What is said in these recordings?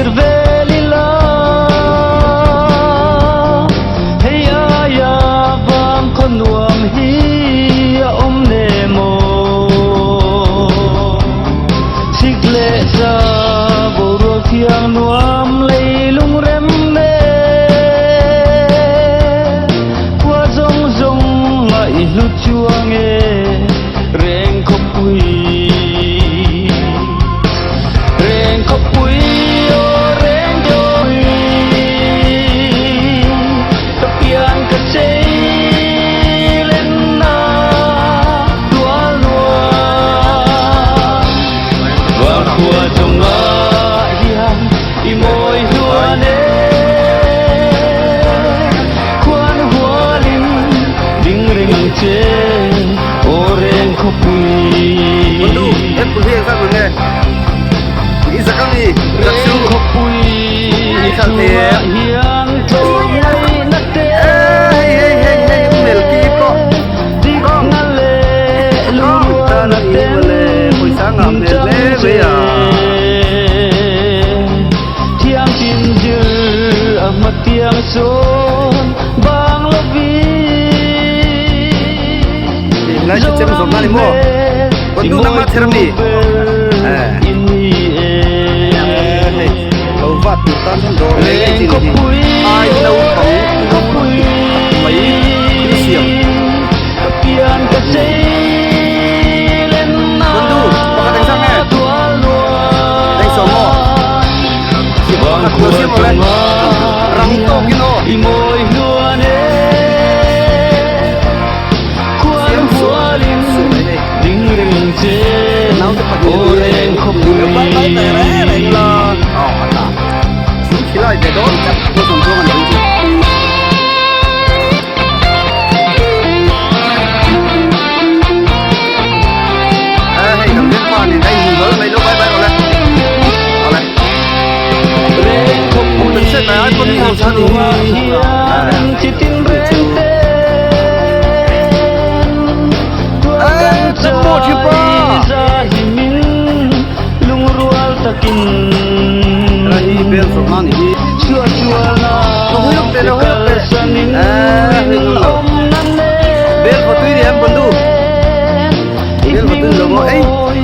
thlir vel ila Hei aia vang khaw nuam hi a awm ne maw Chik leh za boruak thiang nuam leilung rem ne Khua zawng zawng ngaihlu chuang e Reng khawpui Reng khawpui aw reng khawpui Ka pian ka chei lenna tual nuam Vangkhua chungah hian i mawi hluan e Khuan hualin ding reng ang che aw reng khawpui. Bandu, apple hi engzat man nge? I zak a mi? Zak chu. Reng khawpui I khalh thei chungah em? hian tlawmngaihna te Eh, hei hei hei hei melki pawh. dikna leh lungrualna ten Pawisa ngah hmel hle mai a. Thiang tin zir a hma tiang sawn bang lovin Helai chu chem zawm na ni maw? Bandu nangmah ther a mi? Eh. Hei, lo vat tur tan chuan dawr ngei ngei chi ni hi. Ai naupang mai thil siam. Bandu, pakhat engzat nge? Engsaw maw? Pakhat lo siam awle. Rang tawkin aw. Siam suh suh mai hei. Naute pahnih an ni e. Bai bai ta reng reng la. Aw a ta. Min khilai ve dawn tlat. Pu Sawmtluanga ni chu. Hei kan veng pa nen a inhmu hlawl mai lo bai bai rawh le. Awle. Open set ai ai pawn ho chuan hi. Eh, Jammu thipa. Helai hi bel zawrhna a ni hi. Lo hawi lawk teh lo hawi lawk teh. Eh, hei ngam lo. Bel va tui ni em bandu. Bel va tui lo maw ei.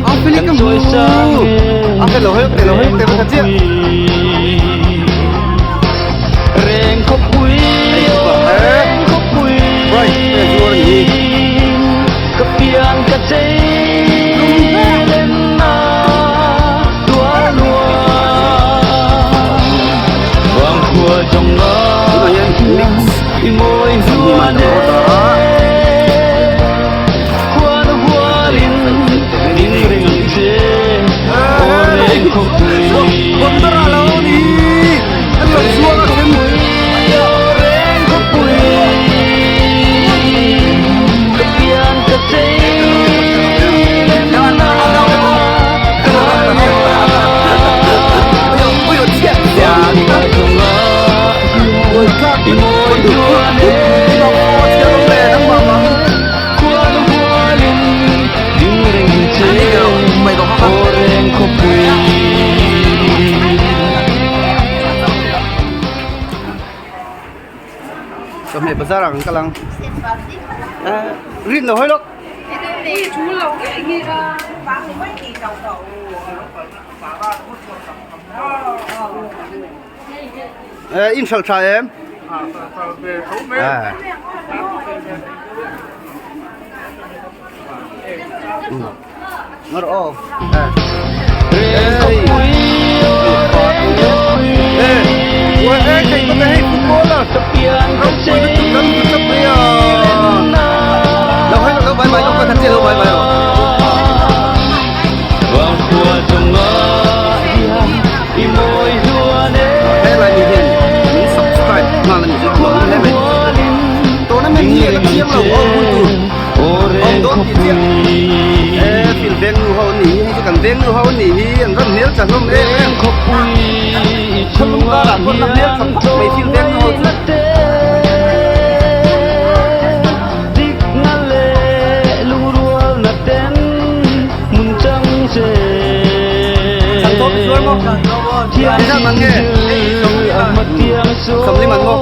A feli ka hmu. A fel lo hawi lawk teh lo hawi lawk teh va khat chiah. Hei pa eh. Bright te zuar a ni hi. Tunah hian mix 20 man kan order a. Bondara lo ni an lo zuang a then. Chawhmeh bazar ah kan kal ang rin lo hawi lawk. Eh in hralh tha em? Ngar aw. Helai mi hian min subscribe nghal a ni chu hlawm hle mai. Tournament hi la thiam lo aw hun tur awm dawn tih chiah. E fil veng nu ho an nih hi hei chu kan veng nu ho an nih hi an rawn hmel tha hlawm em em. Khawlung karah pawh an la hmel tha khawp mai fil veng nu ho chu. Chhan tawp i zuar maw? Engzat man nge? 40 man maw?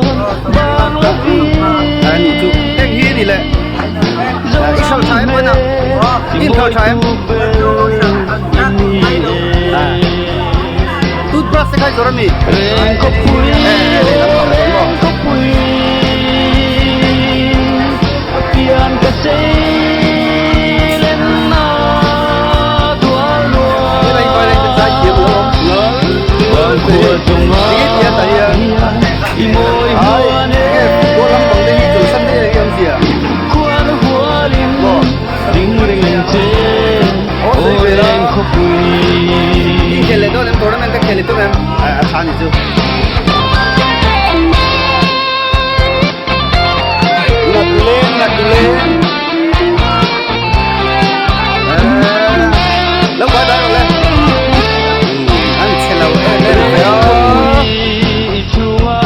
A nih chu. Heng hi ni leh. I hralh tha em pawn a? I inhralh tha em? Toothbrush te kha i zawrh a mi? Eh lehlam pang zawrh maw? Helai vai te zai thiam lo awm nal enge tia tah hian ai enge football lampang te hi chawlhsan daih enge awmzia maw aw sawi ve la inkhel leh dawn em tournament te khel i tum em a tha ni chu. Nat leng nat leng Lo bye bye rawh le An chhe lo em em ve a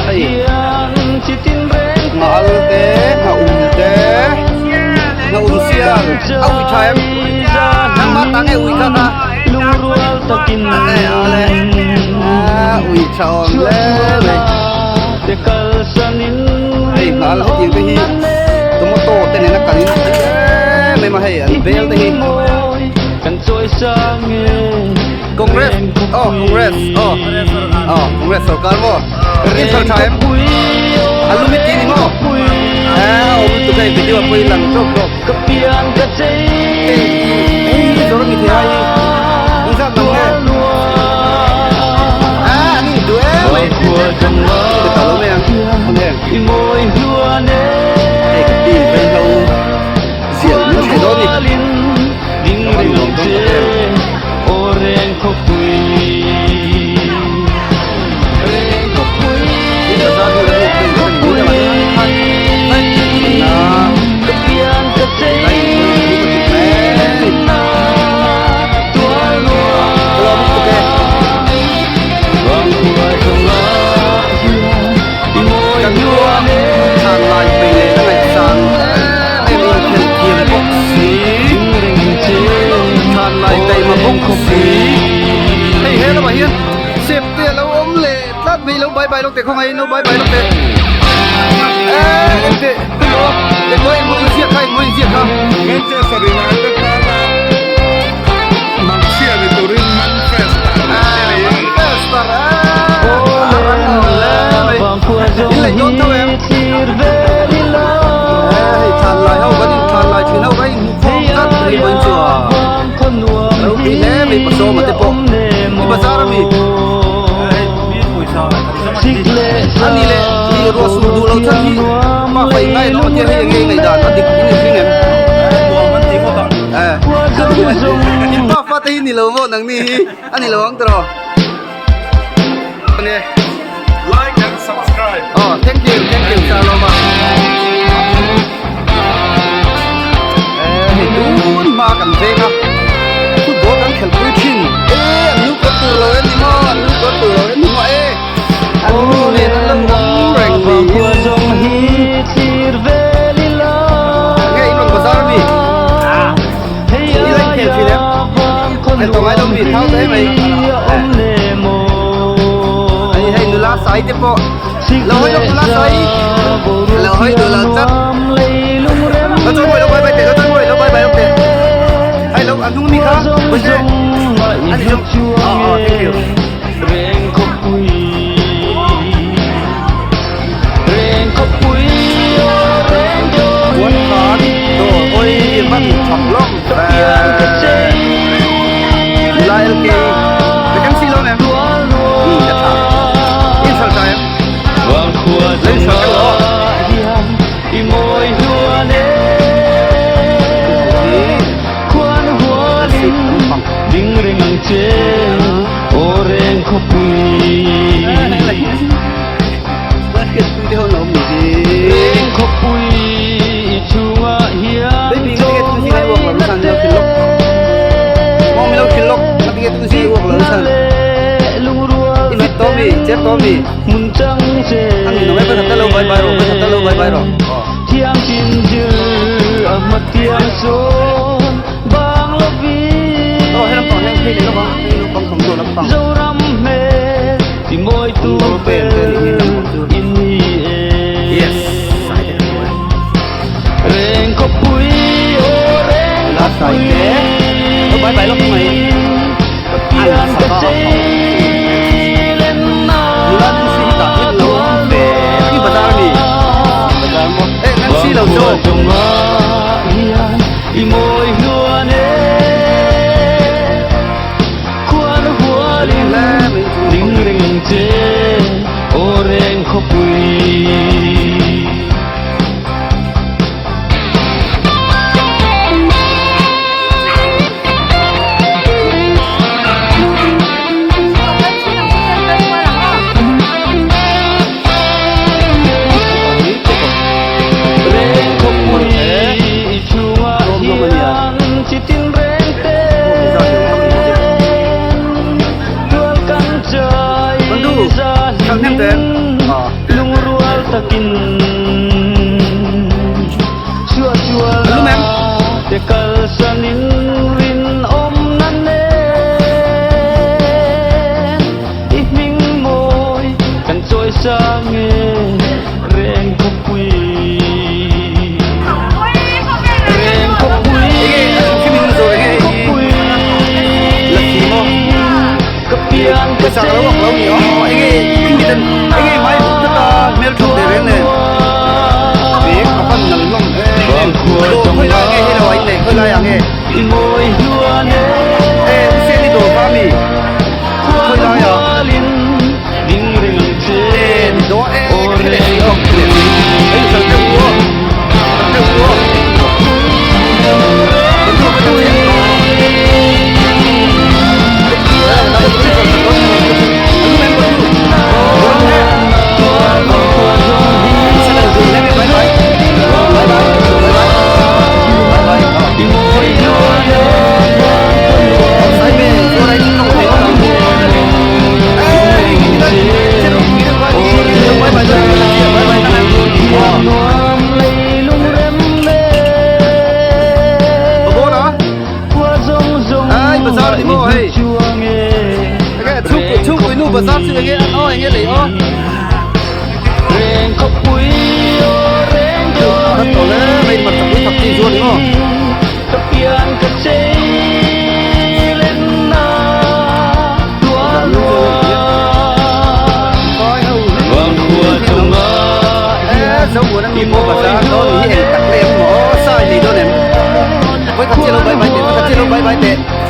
Hei Ngha al te ngha um te Ngha um sial a ui tha em Nangmah ta nge ui kha kha A le a ui tha awm hle mai. Hei nghal hetiang te hi tomato te nena kal in em em a hei an bel te hi Congress aw Congress aw aw Congress sorkar maw in thar tha em a lum i ti ni maw a awm lutuk hei video ah pawh i lang tawk tawk hei hei zawr a mi thei ai hi engzat lam nge a an induh em mai. Ka ta lo mai ang hun heng hei ka team vei hlo zial min thei dawn ni ka van nuam dawn tak em. Tin bazar hi kan awk daih dawn ni a na lai in pawh hi ka tuk mai ka lawm lutuk e. Kan khua chhan lai phei leh a ngaihsan em em inkhelh thiam bawk si, chhan lai taima bawk si. Hei he lamah hian sep te a lo awm leh tlat mai, lo bye bye lawk teh khawngaih in lo bye bye lawk teh. Eee engteh hello engmaw engmaw inziak kha engmaw inziak kha. Manchester United tana mangchhia ni turin Manchester Manchester a rang awm hle mai in lei dawn tho em hei thlan lai ho kan in thlan lai thin ho kan in hmu khawm tlat rei pawhin chu a lo ti hle mai pasawma te pawh i bazar ami ani leh ni ruah sur duh lo chan hi pa fai ngai lo tia hei enge ngaih dan a dik in i hring em in pa fa te hi ni lo maw nangni hi a ni lo ang tawh Like and subscribe. Oh, thank you, thank you, Saloma. Eh, hei tun hma kan veng a football kan khelh pui thin eh an nu ka tur lo en ni maw an nu ka tur lo en ni maw eh an nu nen an lo awm reng niin nge in rawn bazar ami i la inkhel thin em khelh tawh ngai lo mi thau ta emai hei hei nula sai te pawh lo hawi lo nula sai lo hawi duh lo tlat lo chawi mawi lo bye bye teh lo chawi mawi lo bye bye lawk teh hei lo a hnung mi kha pawise ani chu aw aw thank you. Puan khan dawr hawi van thap lawm nula LK vacancy lawm em umm ka tha in hralh ta em la in hralh deuh aw che aw reng khawpui. I hming mawi kan chawi sang e reng khawpui Reng khawpui khawpui Ka pian ka I mawi hluan e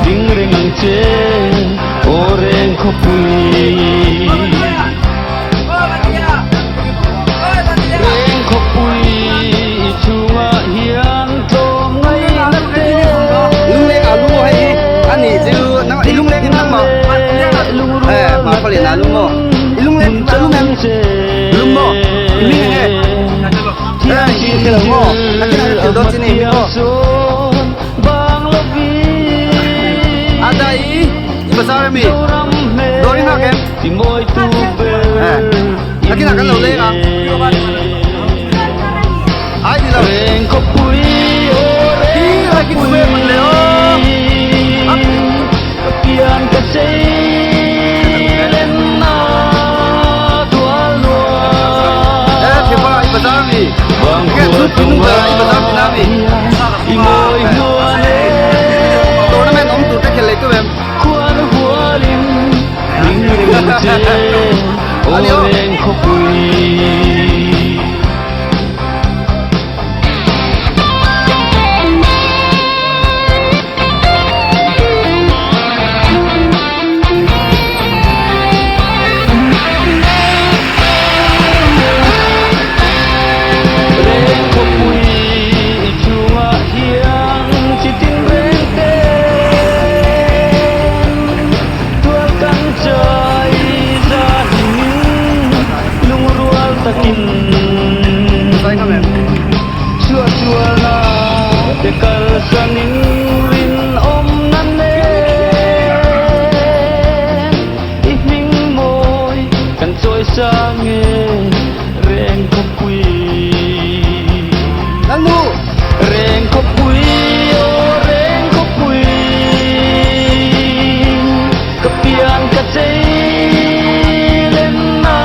Ding reng ang che aw reng khawpui Reng khawpui i chungah hian tlawm ngaihna te Lungleng a lu hei ani chu nang i lungleng nang maw eh ma fa le na lung maw i lungleng a lung em lung maw i ming enge eh i khelo maw na kina khel don chini mi maw ada i bazar ami dori ngak em eh nakina kan lo leng ang ai ni lo hi lai kin sue man le o eh thipa i bazar mi ke chu pinu ba i bazar pina mi tournament om tur te khel lei tu em ani o sai ngam em lanu Reng khawpui aw reng khawpui ka pian ka chei len na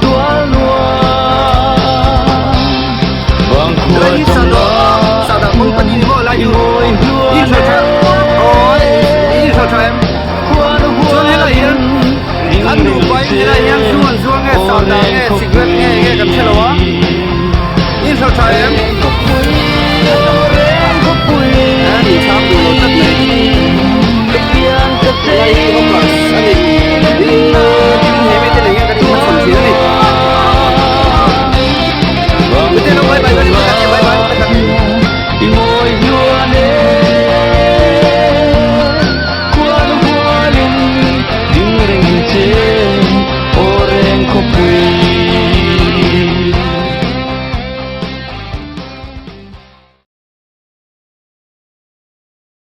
tual nuam vang khua lai sa trong do đó sa da company ni mo lai i yu mawi i hluan tha tha oi i tha tha em khuan chuan helai hian ding an reng nupa in che helai hian zu an zuar nge aw sa da reng nge khawpui cigarette nge nge kan hrelo a in tha tha em Reng khawpui aw reng khawpui eh ni cham du lo tlat mai ka pian ka lai chei hi